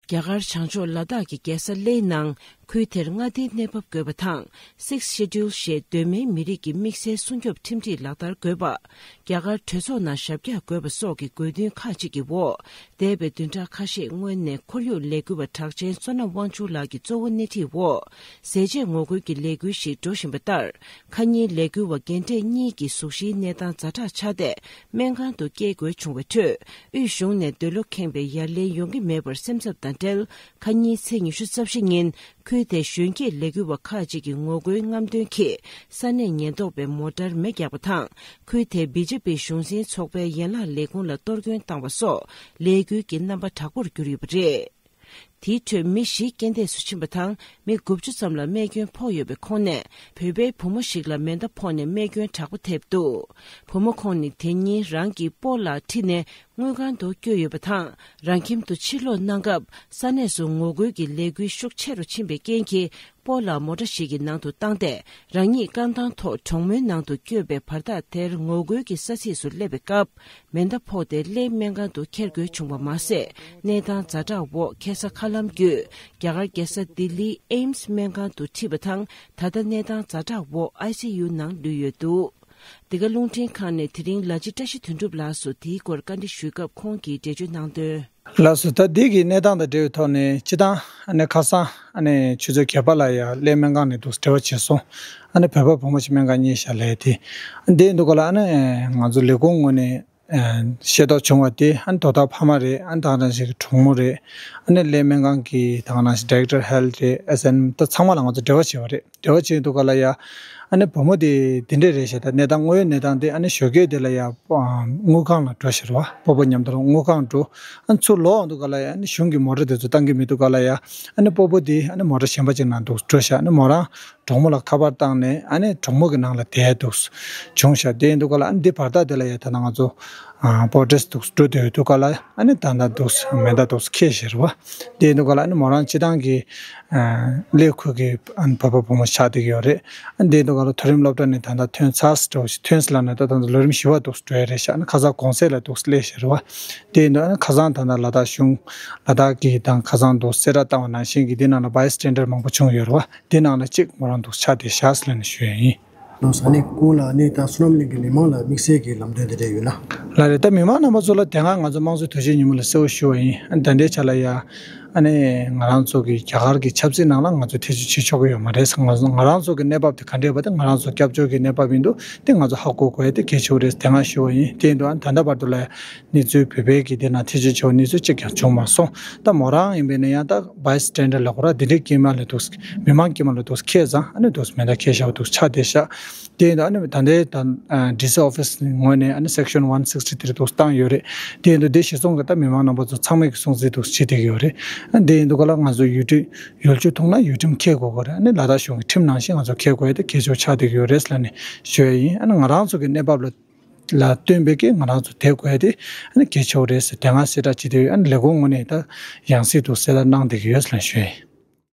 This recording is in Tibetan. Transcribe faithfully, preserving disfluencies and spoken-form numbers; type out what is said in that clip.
རྒྱ་གར་བྱང་ཕྱོགས་ལ་དྭགས་ཀྱི་རྒྱལ་ས་གླེའི་ནང་ཁུལ་དེར་མངའ་སྡེའི་གནས་བབ་དགོས་པ་དང་། Sixth Schedule ཞེས་གདོད་མའི་མི་རིགས་ཀྱི་དམིགས་བསལ་སྲུང་སྐྱོབ་ཁྲིམས་སྒྲིག་ལག་བསྟར་དགོས་པ། རྒྱ་གར་གྲོས་ཚོགས་ནང་ཞབས་བཀྱག་དགོས་པ་སོགས་ཀྱི་དགོས་འདུན་ཁག་ཅིག་གི་འོག་འདས་པའི་བདུན་ཕྲག་ཁ་ཤས་སྔོན་ནས་ཁོར་ཡུག་ལས་འགུལ་བ་གྲགས་ཅན་བསོད་ནམས་དབང་ཕྱུག་ལགས་ཀྱི་གཙོ་བོ་སྣེ་ཁྲིད་འོག་ཟས་བཅད་ངོ་རྒོལ་གྱི་ལས་འགུལ་ཞིག་འགྲོ་བཞིན་པ་ལྟར། ཁ་ཉིན་ལས་འགུལ་བ་རྒན་གྲས་གཉིས་ཀྱི་གཟུགས་གཞིའི་གནས་སྟངས་ཛ་དྲག་ཆགས་ཏེ། སྨན་ཁང་དུ་སྐྱེལ་དགོས་བྱུང་བའི་ཁྲོད། དབུས་གཞུང་ནས་འདོད་བློ་ཁེངས་པའི་ཡར་ལན་ཡོང་གི་མེད་པར་སེམས་འཚབ་དང་འབྲེལ། ཁ་ཉིན་ཚེས་ཉི་ཤུ་རྩ་བཞི་ཉིན། ཁུལ་དེའི་གཞོན་སྐྱེས་ལས་འགུལ་བ་ཁག་ཅིག་གིས་ངོ་རྒོལ་རྔམ་སྟོན་གྱིས་ས་གནས་ཉེན་རྟོག་པས་མོ་ཊར་མེ་བརྒྱབ་པ་དང་། ཁུལ་དེའི་བི་ཇེ་པི་གཞུང་འཛིན་ཚོགས་པའི་ཡན་ལག་ལས་ཁུངས་ལ་གཏོར་སྐྱོན་བཏང་བ་སོགས་ལས་འགུལ་གྱི་རྣམ་པ་དྲག་པོར་གྱུར་ཡོད་པ་རེད། དེའི་ཁྲོད་མི་བཞི་རྐྱེན་འདས་སུ་ཕྱིན་པ་དང་། མི་དགུ་བཅུ་ཙམ་ལ་རྨས་སྐྱོན་ཕོག་ཡོད་པའི་ཁོངས་ནས། བོད་པའི་བུ་མོ་ཞིག་ལ་མེ་མདའ་ཕོག་ནས་རྨས་སྐྱོན་དྲག་པོ་ཐེབས་འདུག་བུ་མོ་ཁོང་ནི་དེ་ཉིན་རང་གི་སྤོ་ལགས་ཁྲིད་ནས་དངུལ་ཁང་དུ་བསྐྱོད་ཡོད་པ་དང་། རང་ཁྱིམ་དུ་ཕྱིར་ལོག་གནང་སྐབས། ས་གནས་སུ་ངོ་རྒོལ་གྱི་ལས་འགུལ་ཤུགས་ཆེ་རུ་ཕྱིན་པའི་རྐྱེན་གྱིས། སྤོ་ལགས་མོ་ཊ་ཞིག་གི་ནང་དུ་བཏང་སྟེ། རང་ཉིད་རྐང་ཐང་ཐོག་གྲོང་མོའི་ནང་དུ་བསྐྱོད་པའི་བར་ཐག་དེར་ངོ་རྒོལ་གྱི་ས་ཚིགས་སུ་སླེབས་པའི་སྐབས། མེ་མདའ་ཕོག་སྟེ་གླེ་སྨན་ཁང་དུ་འཁྱེར་དགོས་བྱུང་བ་མ་ཟད། གནས་སྟངས་ཛ་དྲག་འོག་ཁ་སང་ཁ་ལམ་བརྒྱུད། རྒྱ་གར་རྒྱལ་ས་ལྡི་ལིའི་ཨེམ་སི་སྨན་ཁང་དུ་ཁྲིད་པ་དང་། ད་ལྟ་གནས་སྟངས་ཛ་དྲག་འོག་ཨའི་སི་ཡུ་ནང་ལུས་ཡོད་འདུག་འདི་ག་རླུང་འཕྲིན་ཁང་ནས་དེ་རིང་ལ་ཕྱི་བཀྲ་ཤིས་དོན་གྲུབ་ལགས་སུ་དེའི་སྐོར་བཀའ་འདྲི་ཞུས་སྐབས། ཁོང་གིས་འགྲེལ་བརྗོད་གནང་དོན། ལགས་སོ། ད་འདི་གི་གནས་སྟངས་དང་འབྲེལ་བའི་ཐོག་ནས། སྤྱིར་བཏང་ཨ་ནི་ཁ་སང་ཨ་ནི་ཆུ་ཚོད་བརྒྱད་པ་ལ་ཡ་གླེ་སྨན་ཁང་ནས་འདུག་འབྲེལ་བ་བྱས་སོང་། ཨ་ནི་བོད་པ་བུ་མོ་ཞིག་སྨན་ཁང་གཉིས་བཞག་ལས་དེ། འདི་འདུག་ག་ལ། ཨ་ནི་ང་ཚོ་ལས་ཁུངས་ངོས་ནས་ཤེས་རྟོགས་བྱུང་བ་དེ། ཨ་ནི་དོ་བདག་ཕ་མ་རེད། ཨ་ནི་ད་ག་ནང་བཞིན་གྱི་གྲོགས་མོ་རེད། ཨ་ནི་གླེ་སྨན་ཁང་གི་ད་ག་ནང་བཞིན་ཌི་རེག་ཊར་ཧེལ་ཐི་རེད། ཨེ་སི་ཨེན་ཨེམ་ད་ཚང་མ་ལ་ང་ཚོ་འབྲེལ་བ་བྱས་པ་རེད། འབྲེལ་བ་བྱས་འདུག་ག་ལ་ཡ། ཨ་ནི་བུ་མོ་དེ་དེ་འདྲས་རེད་ཤག་ད་གནས་སྟངས་དངོས་ཡོད་གནས་སྟངས་དེ། ཨ་ནི་ཞོགས་ཀས་དེ་ལ་ཡ་དངུལ་ཁང་ལ་འགྲོ་ཤག་རེད་བ། སྤོ་བོ་མཉམ་དུ་དངུལ་ཁང་འགྲོ། ཨ་ནི་ཚུར་ལོག་འདུག་ག་ལ་ཡ། ཨ་ནི་གཞུང་གི་མོ་ཊ་དེ་ཚོ་བཏང་གི་མི་འདུག་ག་ལ་ཡ། ཨ་ནི་སྤོ་བོ་དེ་ཨ་ནི་མོ་ཊ་གཞན་པ་ཅིག་ནང་འདུག་འགྲོ་ཤག་ཨ་ནི་མོ་རང་གྲོགས་མོ་ལ་ཁ་པར་བཏང་ནས། ཨ་ནི་གྲོགས་མོ་གི་ནང་ལ་བསྡད་འདུག་བྱུང་ཤག་དེ་འདུག་ག་ལ། ཨ་ནི་འདི་བར་ཐག་དེ་ལ་ཡ་ད་ང་ཚོ་ཨ་པོ་ཊེ་སི་འདུག་འགྲོ་བསྡད་འདུག་ག་ལ། ཨ་ནི་ད་ལྟ་འདུག་མེ་མདའ་འདུག་ཁྱེར་ཤག་རེད་བ། དེ་འདུག་ག་ལ། ཨ་ནི་མོ་རང་སྤྱིར་བཏང་གི་ཨ་གླེ་ཁུལ་གྱི་ཨ་ནི་བོད་པ་བུ་མོ་ཆགས་བསྡད་ཀྱི་ཡོད་རེད། ཨ་ནི་དེ་འདུག་ག་ལ། མཐོ་རིམ་སློབ་གྲྭ་ནས་ད་ལྟ་ཐོན་ཚར་འགྲོ་ཞིག་ཐོན་ཟེར་ལབ་ནས། ད་ད་ལྟ་ལོ་རིམ་བཞི་པ་འདུག་འགྲོ་ཡ་རེད་ཤག་ཨ་ནི་ཁ་སང་གུང་སེང་ལ་འདུག་སླེབས་ཤག་རེད་བ། དེ་འདུག་ཨ་ནི་ཁ་སང་ད་ལྟ་ལ་དྭགས་གཞུང་ལ་དྭགས་ཀྱི་དང་ཁ་སང་འདུག་གསལ་བསྒྲགས་བཏང་བ་ནང་བཞིན་གྱི་དེ་ནང་ལ་བྷའི་སི་ཊེན་ཌར་མང་པོ་བྱུང་ཡོད་རེད་བ། དེ་ནང་ལ་གཅིག་མོ་རང་འདུག་ཆགས་བསྡད་ཤག་ཟེར་ལབ་ནས་ཞུ་ཡ་ཡིན། ལགས་སོ། ཨ་ནི་ཁོང་ལ་ཨ་ནི་ད་བསོད་ནམས་གླིང་གི་མི་མང་ལ་དམིགས་བསལ་གྱི་ལམ་སྟོན་དེ་འདྲ་ཡོད་ན། ལགས་རེད། ད་མི་མང་རྣམ་པ་ཚོ་ལ་དེ་སྔ་ང་ཚོ་དམངས་གཙོའི་དུས་ཆེན་ཉིན་མོ་ལ་གསལ་བོ་ཞུ་བ་ཡིན། ཨ་ནི་ད་ལྟའི་ཆ་ལ་ཡ། ཨ་ནི་ང་རང་ཚོ་གི་རྒྱ་གར་གྱི་ཆབ་སྲིད་ནང་ལ་ང་ཚོ་ཐེ་བྱུས་བྱེད་ཆོག་གི་ཡོད་མ་རེད། ང་ཚོ་ང་རང་ཚོ་གི་གནས་བབ་དེ་ག་འདྲས་པ་དེ། ང་རང་ཚོ་སྐྱབས་བཅོལ་གྱི་གནས་བབ་ཡིན་དུས་དེ་ང་ཚོ་ཧ་གོ་དགོས་ཡ་དེ་གལ་ཆེ་བོ་རེད། དེ་སྔ་ཞུ་བ་ཡིན། དེ་ཡིན་དུས་ཨ་ནི་ད་ལྟ་བར་དུ་ལ་ཡ། གནས་ཚུལ་བོད་པའི་གི་དེ་ནང་ཐེ་བྱུས་ཆེ་བ་གནས་ཚུལ་གཅིག་ཀྱང་བྱུང་མ་སོང་། ད་མོ་རང་ཡིན་པས་ན་ཡང་ད་བྷའི་སི་ཊེན་ཌར་ལ་ཁོ་ར་དེ་འདྲའི་དཀྱིལ་མ་ལ་འདུག་མི་མང་དཀྱིལ་མ་ལ་འདུག་ཁྱེད་ཚང་ཨ་ནི་འདུག་མེ་མདའ་ཁྱེར་བཞག་པ་འདུག་ཆགས་བསྡད་ཤག་དེ་ཡིན་དུས་ཨ་ནི་ད་ལྟའི་ད་ཌི་སི་ཨོ་ཕི་སི་ངོས་ནས་ཨ་ནི་སེག་ཤན་ཝན་སིག་སི་ཊི་ཐི་རི་འདུག་བཏང་ཡོད་རེད། དེ་ཡིན་དུས་དེ་གཞིར་བཟུང་གི་ད་མི་མང་རྣམ་པ་ཚོ་ཚང་མས་ཀྱི་སྲུང་བརྩི་འདུག་བྱེད་བསྡད་ཀྱི་ཡོད་རེད། ཨ་དེ་ཡིན་དུས་ག་ལ་ང་ཚོ་ཡུལ་ཁྲིམས་ཡུལ་ཆོས་ཐོག་ན་ཡུལ་ཁྲིམས་འཁྱེར་དགོས་ཀྱི་རེད། ཨ་ནི་ལ་དྭགས་གཞུང་གི་ཁྲིམས་ནང་བཞིན་ང་ཚོ་འཁྱེར་དགོས་ཡ་དེ་གལ་ཆེ་བོ་ཆགས་བསྡད་ཀྱི་ཡོད་རེད་ཟེར་ལབ་ནས་ཞུ་ཡ་ཡིན། ཨ་ནི་ང་རང་ཚོ་གི་གནས་བབ་ལ། ལ་བསྟུན་པའི་གི་ང་རང་ཚོ་དེ་དགོས་ཏེ་ཨ་ནི་གལ་ཆེ་བོ་རེད་ཟེར་དེ་སྔ་གསལ་བསྒྲགས་བྱེད་དེ་ཡོད། ཨ་ནི་ལས་ཁུངས་ངོས་ནས་ད་ཡང་སྲིད་དུ་གསལ་བསྒྲགས་གནང་བསྡད་ཀྱི་ཡོད་ཟེར་ལབ་ཞུ་ཡ་ཡིན།